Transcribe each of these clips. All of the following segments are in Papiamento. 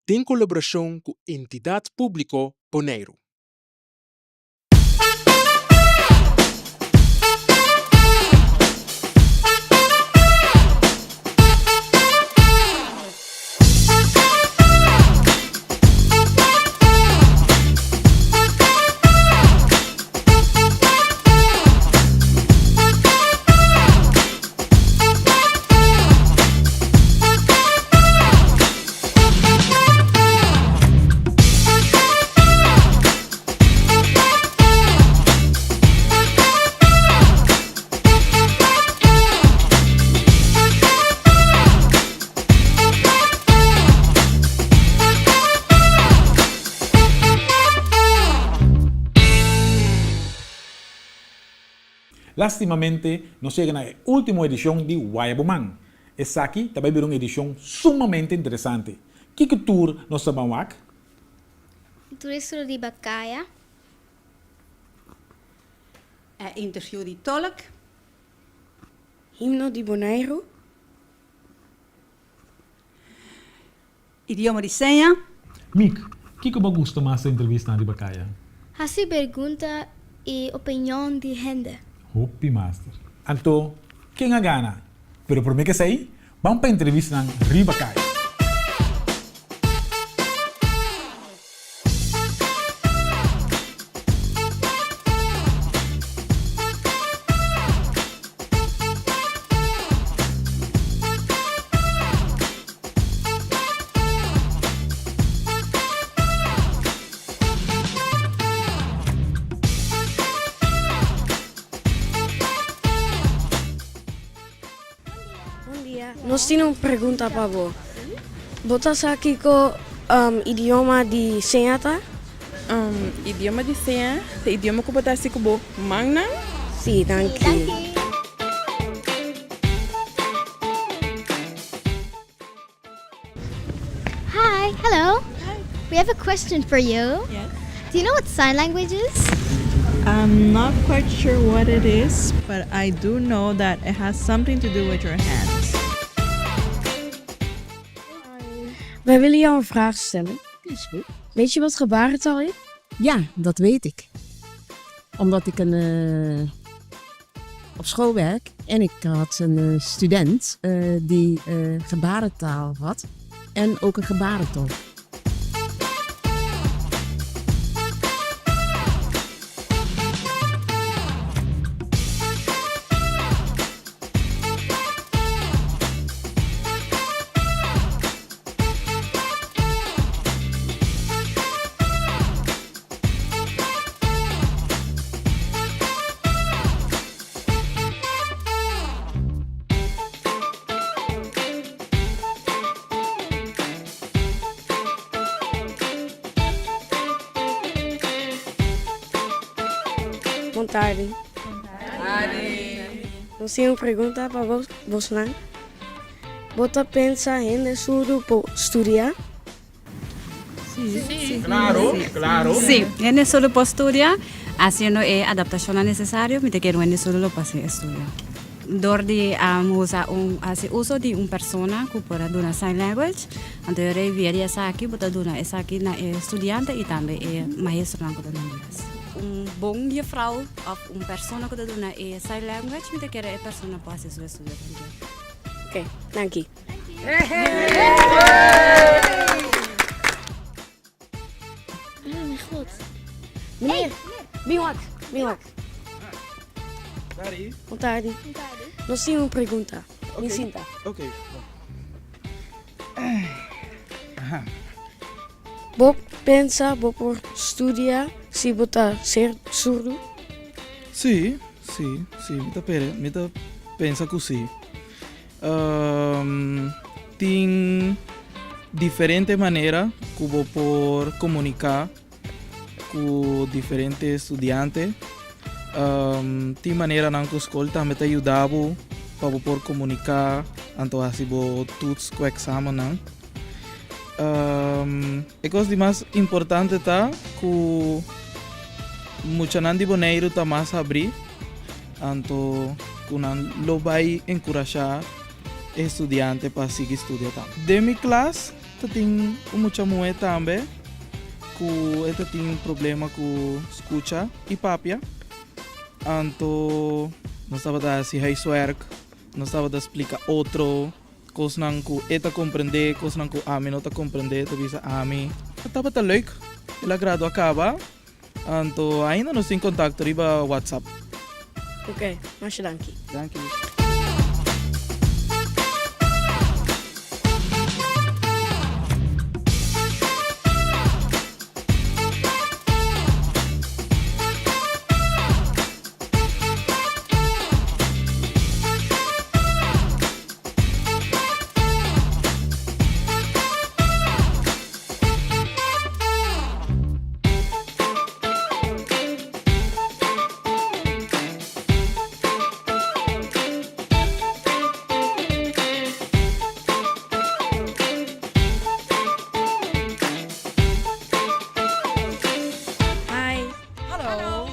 Den kolaborashon ku Entidat Públiko Boneiru. Lastimamente nos yega na e ultimo edishon di Waya Bo Man. Esaki ta bai bira un edishon sumamente interesante. Kiko tur nos ta ban wak? Tur e riba kaya. E interview di tolk. Himno di Boneiru. Idioma di seña. Mik, kiko bo gusta mas ta entrevista riba kaya? Hasi bergunta i opinion di hende. Hopi master. Anto, ken a gana? Pero prome ke esei, ban pa entrevistanan riba kaya. Bon dia. Nos tin un pregunta pa bo. Bo ta sa kiko idioma di seña ta? Idioma di seña ta idioma ku bo ta hasi ku bo mannan? Si, danki. Hi, hello. We have a question for you. Yes. Do you know what sign language is? I'm not quite sure what it is, but I do know that it has something to do with your hands. Wij willen jou een vraag stellen. Is goed. Weet je wat gebarentaal is? Ja, dat weet ik. Omdat ik een, eh, op school werk en ik had een eh, student eh, die gebarentaal had en ook een gebarentolk. Bon tardi. Nos tin un pregunta pa bo, bosnan. Bo ta pensa hende surdu por studia? Claro, claro. Sí, hende surdu por studia, haciendo e adaptacionnan necesario, mi ta kere un hende surdu lo por haci estudio. Dor di usa un, haci uso di un persona cu por a duna sign language, anto e rei via di esaki bo ta duna esaki na e studiante y tambe e maestronan cu ta duna les. Un bon juffrouw of un persona cu ta duna e sign language, mi ta kere e persona por haci su estudio trankil. Oké, danki. Oh mijn god. Meneer, bin wak, bin wak. Bon tardi. Nos tin un pregunta. Bin sinta. Oké. Bo pensa bo por studia si bo ta ser surdu? Sí, sí, sí, mi ta pere, mi ta pensa ku sí. Tin diferente manera ku bo por komuniká ku diferente studiante. Tin maneranan ku skol tambe ta yuda bo pa bo por komuniká anto hasi bo toets ku eksamennan. E kos di mas importante ta ku muchanan di Boneiru ta mas habrí. Anto ku nan lo bai enkurashá e studiante pa sigui studia tambe. Den mi klas. Ta tin un mucha muhé tambe ku e ta tin problema ku skucha i papia. Anto nos tabata hasi huiswerk, nos tabata splika otro kosnan ku e ta komprendé, kosnan ku ami no ta komprendé, ta bisa ami. Tabata leuk, el a gradua kaba, anto ainda nos tin kontakto riba WhatsApp. Oké, masha danki. Danki. Hi. Hallo.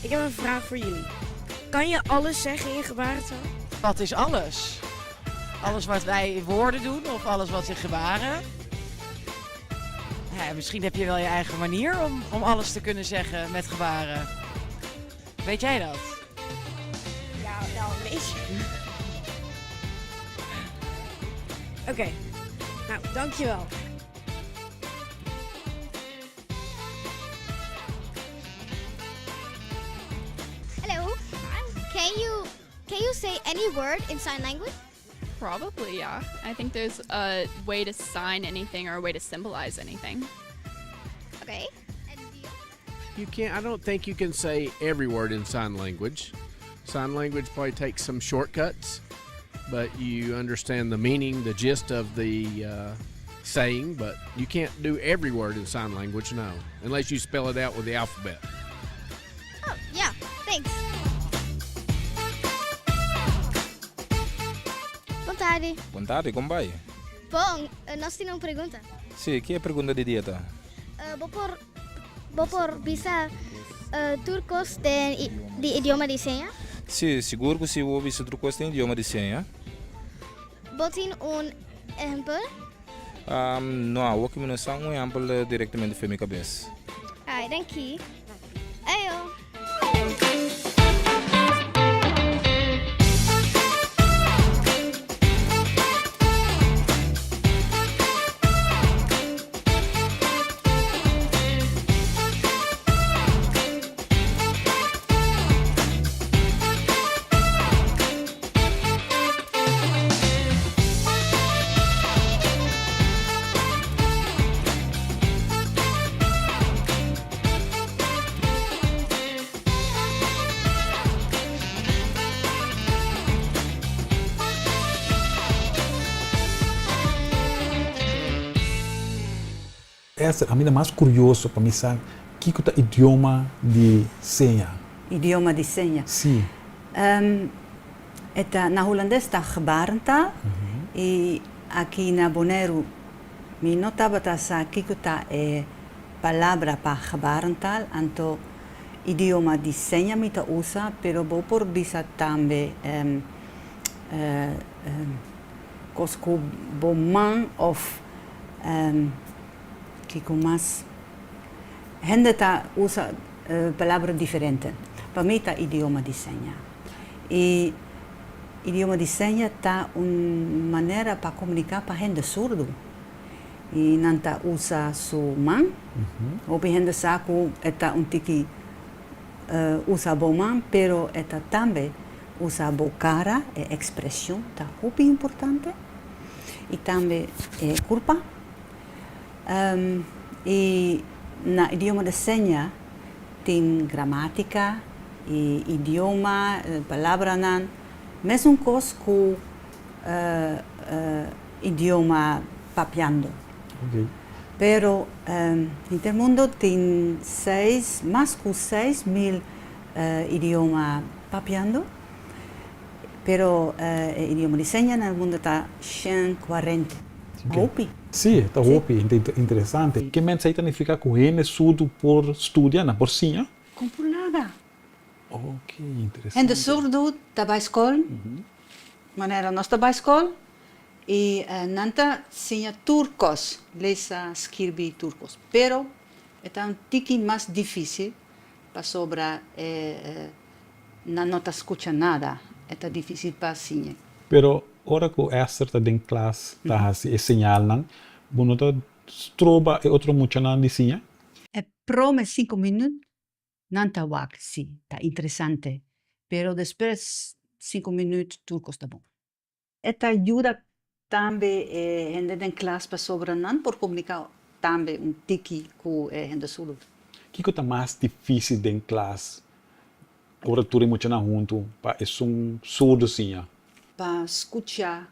Ik heb een vraag voor jullie. Kan je alles zeggen in gebarentaal? Wat is alles? Alles wat wij in woorden doen of alles wat in gebaren? Ja, misschien heb je wel je eigen manier om, om alles te kunnen zeggen met gebaren. Weet jij dat? Ja, wel een beetje. Oké, nou dankjewel. Hello. Can you can you say any word in sign language? Probably, yeah. I think there's a way to sign anything or a way to symbolize anything. Okay. You can't. I don't think you can say every word in sign language. Sign language probably takes some shortcuts, but you understand the meaning, the gist of the saying. But you can't do every word in sign language, no, unless you spell it out with the alphabet. Oh, yeah. Thanks. Bon tardi. Bon tardi, kon bai? Bon, nos tin un pregunta. Sí, ki e pregunta di dia ta? Bo por bo por bisa tur kos den di idioma di seña? Sí, sigur ku sí bo bisa tur kos den idioma di seña. Bo tin un ehempel? No, awor ku mi no sa un ehempel direktamente for mi kabes. Ai, danki. Ayo. Esther, ami ta mas kurioso pa mi sa kiko ta idioma di seña. Idioma di seña. Sí. E ta, na hulandes ta gebarentaal i aki na Boneiru mi no tabata sa kiko ta e palabra pa gebarentaal, anto idioma di seña mi ta usa, pero bo por bisa tambe kos ku bo man òf kiko mas. Hende ta usa palabra diferente. Pa mi ta idioma di seña. I idioma di seña ta un manera pa komuniká pa hende surdu. I nan ta usa su man. Hopi hende sa ku e ta un tiki usa bo man, pero e ta tambe usa bo kara, e ekspreshon ta hopi importante. I tambe e kurpa. I na idioma di seña tin gramátika i idioma, palabranan, mesun kos ku idioma papiando. Pero henter mundo tin seis, mas ku 6000 idioma papiando, pero e idioma di seña na mundo ta 140. Hopi. Sí, ta hopi interesante. Ke mensai ta nifiká ku hende surdu por studia, nan por siña? Kon por nada. Ok, interesante. Hende surdu ta bai skol, manera nos ta bai skol. I nan ta siña tur kos, lesa, skirbi, tur kos. Pero e ta un tiki mas difísil pasobra nan no ta skucha nada, e ta difísil pa siña. Pero ora ku Esther ta den klas ta hasi e señalnan, bo no ta stroba e otro muchanan di siña? E prome sinku minüt Nan ta wak, si, ta interesante, pero despues sinku minuut tur kos ta bon. E ta yuda tambe e hende den klas pasobra nan por komuniká tambe un tiki ku e hende surdu. Kiko ta mas difísil den klas ora tur e muchanan huntu pa esun surdu siña? Pa skucha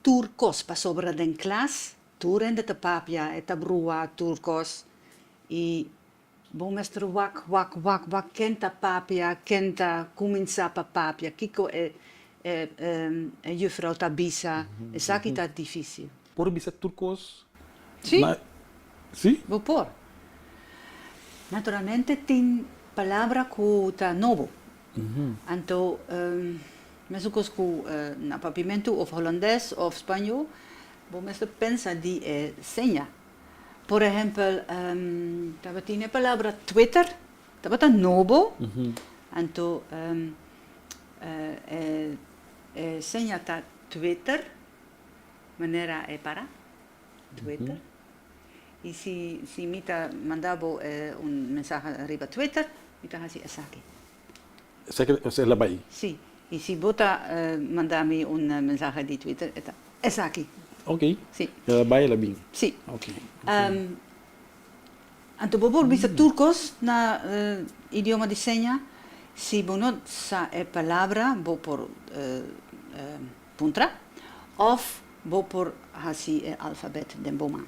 tur kos pasobra den klas tur hende ta papia, e ta brua tur kos i Bo mester wak, wak, wak, wak ken ta papia, ken ta kuminsá pa papia, kiko e e juffrouw ta bisa, esaki ta difísil. Por bisa tur kos? Sí. Sí? Bo por. Naturalmente tin palabra ku ta nobo. Anto mesun kos ku na papiamentu òf holandes òf spañó, bo mester pensa di e seña. Por ehempel, tabatin e palabra Twitter, tabata nobo, anto e seña ta Twitter, manera e para, Twitter. I si si mi ta manda bo un mensahe riba Twitter, mi ta hasi esaki. Esaki el a bai? Sí. I si bo ta manda mi un mensahe di Twitter, e ta esaki. Ok. Sí. El a bai, el a bin. Sí. Ok. Anto bo por bisa tur kos na idioma di seña. Si bo no sa e palabra, bo por puntra. Òf bo por hasi e alfabet den bo man.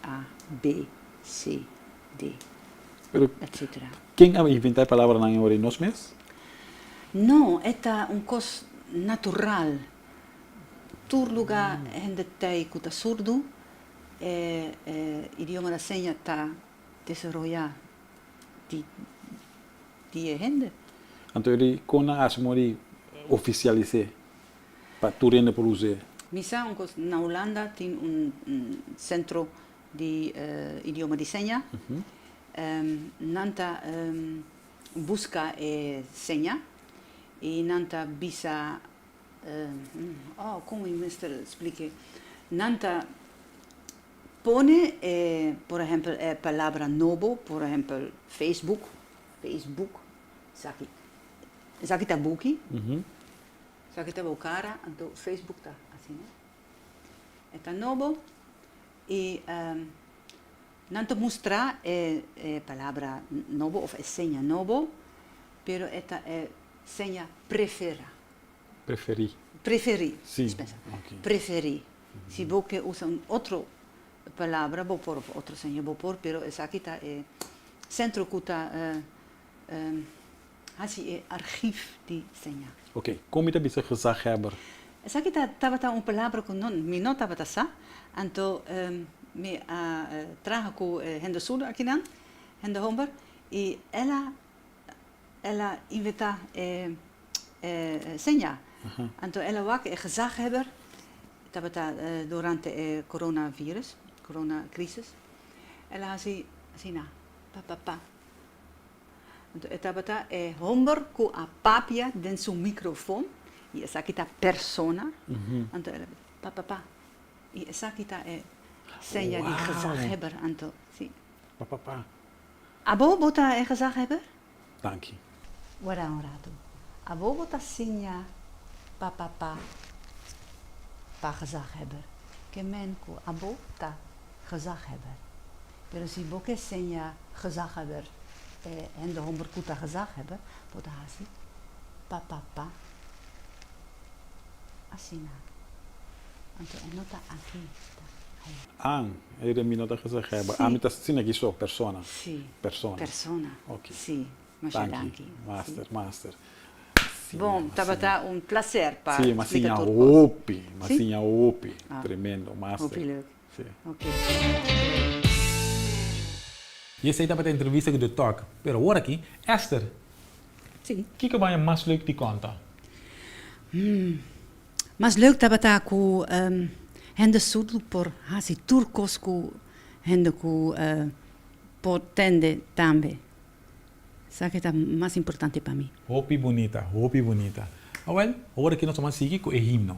A, B, C, D, Pero etcetera. ken a inventa e palabranan e ora ei? Nos mes? No, e ta un kos natural. Tur lugá hende t'ei ku ta surdu, e idioma di seña ta desaroyá di di e hende. Anto e di kon nan hasi moda di ofisialis'é pa tur hende por us'é? Mi sa un kos, na Hulanda tin un sentro di idioma di seña, nan ta buska e seña i nan ta bisa, oh kon mi mester splik'é, nan ta pone e por ehèmpel e palabra nobo, por ehèmpel Facebook, Facebook, esaki, esaki ta buki, esaki ta bo kara, anto Facebook ta asina, e ta nobo. I nan ta mustra e palabra nobo of e seña nobo, pero e ta e seña prefera. Preferí. Preferí, Sí, dispensa. ok. Preferí. Si bo ke usa un otro palabra bo por of otro seña bo por, pero esaki ta e sentro ku ta Hasi e archief di seña. Ok, kon mi ta bisa gezaghebber? Esaki ta tabata un palabra ku no mi no tabata sa, anto mi a traha ku hende surdo akinan, hende homber, i el a el a inventá e e seña. Anto el a wak e gezaghebber, tabata durante e coronavirus, corona crisis, el a hasi asina, pa pa pa. Anto e tabata e homber ku a papia den su mikrofon i esaki ta persona. Anto el a bisa, Pa pa pa. I esaki ta e seña di gezaghebber. Anto, si. Pa pa pa. Abo bo ta e gezaghebber? Danki. Wara un ratu. Abo bo ta siña pa pa pa pa gezaghebber. Ke men ku abo ta gezaghebber. Pero si bo ke seña gezaghebber e hende homber ku ta gezaghebber, bo ta hasi pa pa pa asina. Anto e no ta aki, ta aya. An, e de mi no ta gezaghebber. Si. Ami ta asina aki so, persona. Si. Persona. Persona. Ok. Si. Masha danki. Master, master. Bon, tabata un placer pa Si, m'a splika siña tur kos. hopi, m'a Si? siña hopi. Ah. Tremendo, master. Hopi leuk. Sí. Ok. I esei tabata e entrevista ku The Talk. Pero awor aki, Esther. Sí. Kiko baña mas leuk di konta? Hmm. Mas leuk tabata ku hende surdu por hasi tur kos ku hende ku por tende tambe. Esaki ta mas importante pa mi. Hopi bunita, hopi bunita. Awel, ora ki nos ta mas sigui ku e himno.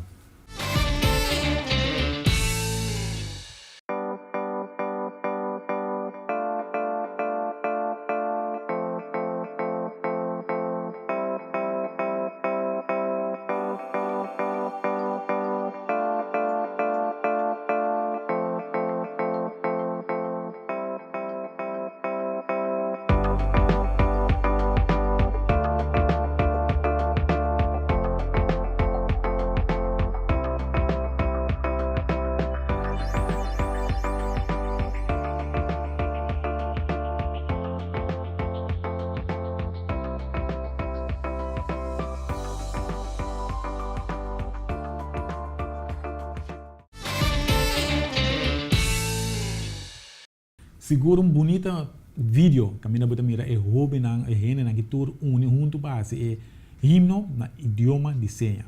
Sigur un bunita video kaminda bo ta mira e hobennan, e hendenan ki tur uni huntu pa hasi e himno na idioma di seña.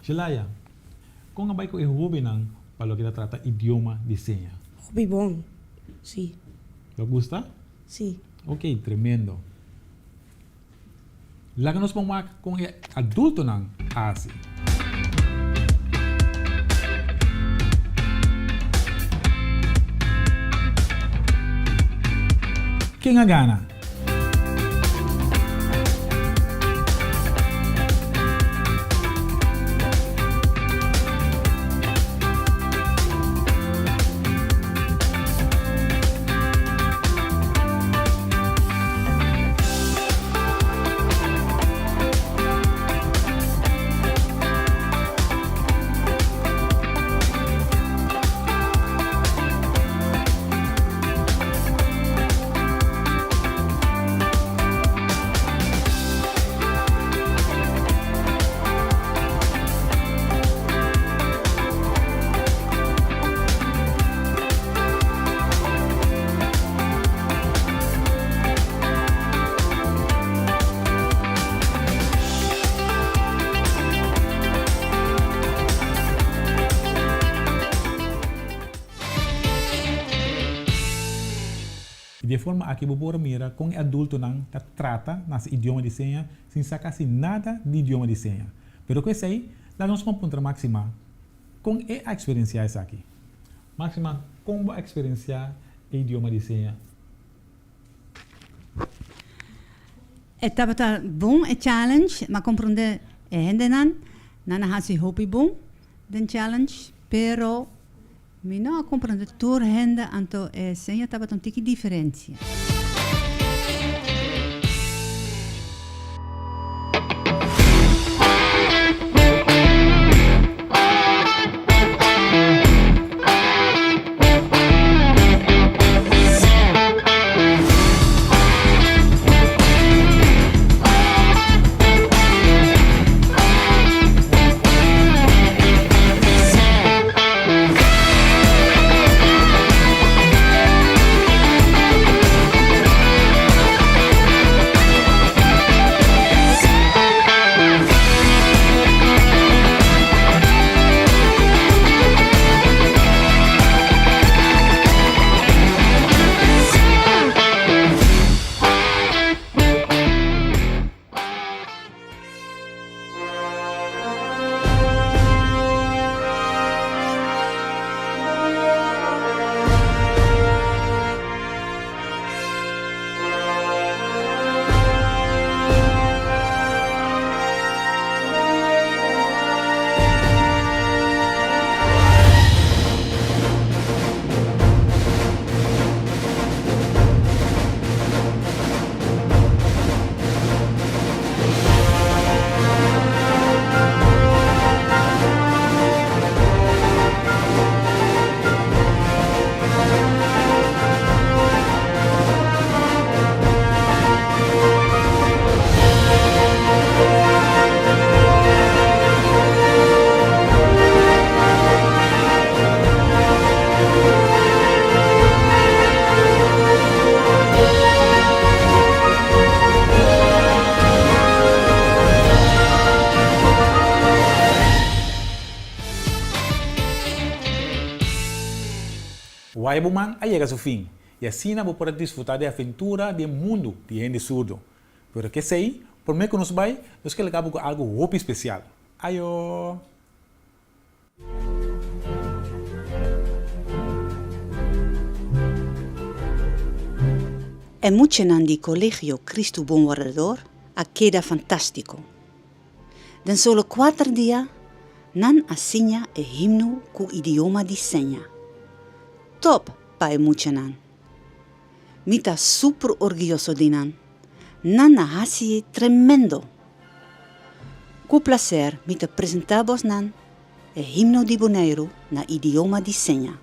Shelaya, kon a bai ku e hobennan pa loke ta trata idioma di seña? Hopi bon, si. Lo gusta? Si. Ok, tremendo. Laga nos por wak kon e adultonan a hasi. Ken a gana? I di e forma aki bo por mira kon e adultonan ta trata na se idioma di seña sin sa kasi nada di idioma di seña. Pero ku esei, laga nos kon puntra Maxima kon e a eksperensiá esaki. Maxima, kon bo a eksperensiá e idioma di seña? E tabata bon e challenge, m'a komprondé e hendenan, nan a hasi hopi bon den challenge, pero Mi no a comprende tur hende anto e seña tabata un tiki diferencia. Waya bo man a yega su fin, i asina bo por a disfrutá di e aventura di e mundu di hende surdo. Pero kesei, promé ku nos bai, nos ke laga bo ku algu hopi spesial. Ayo! E muchanan di Colegio Cristo Bon Wardador a keda fantástiko. Den solo kuater dia nan a siña e himno ku idioma di seña. Top pa e muchanan! Mi ta super orguyoso di nan. Nan a hasi tremendo! Ku plaser mi ta presentá bosnan e himno di Boneiru na idioma di seña.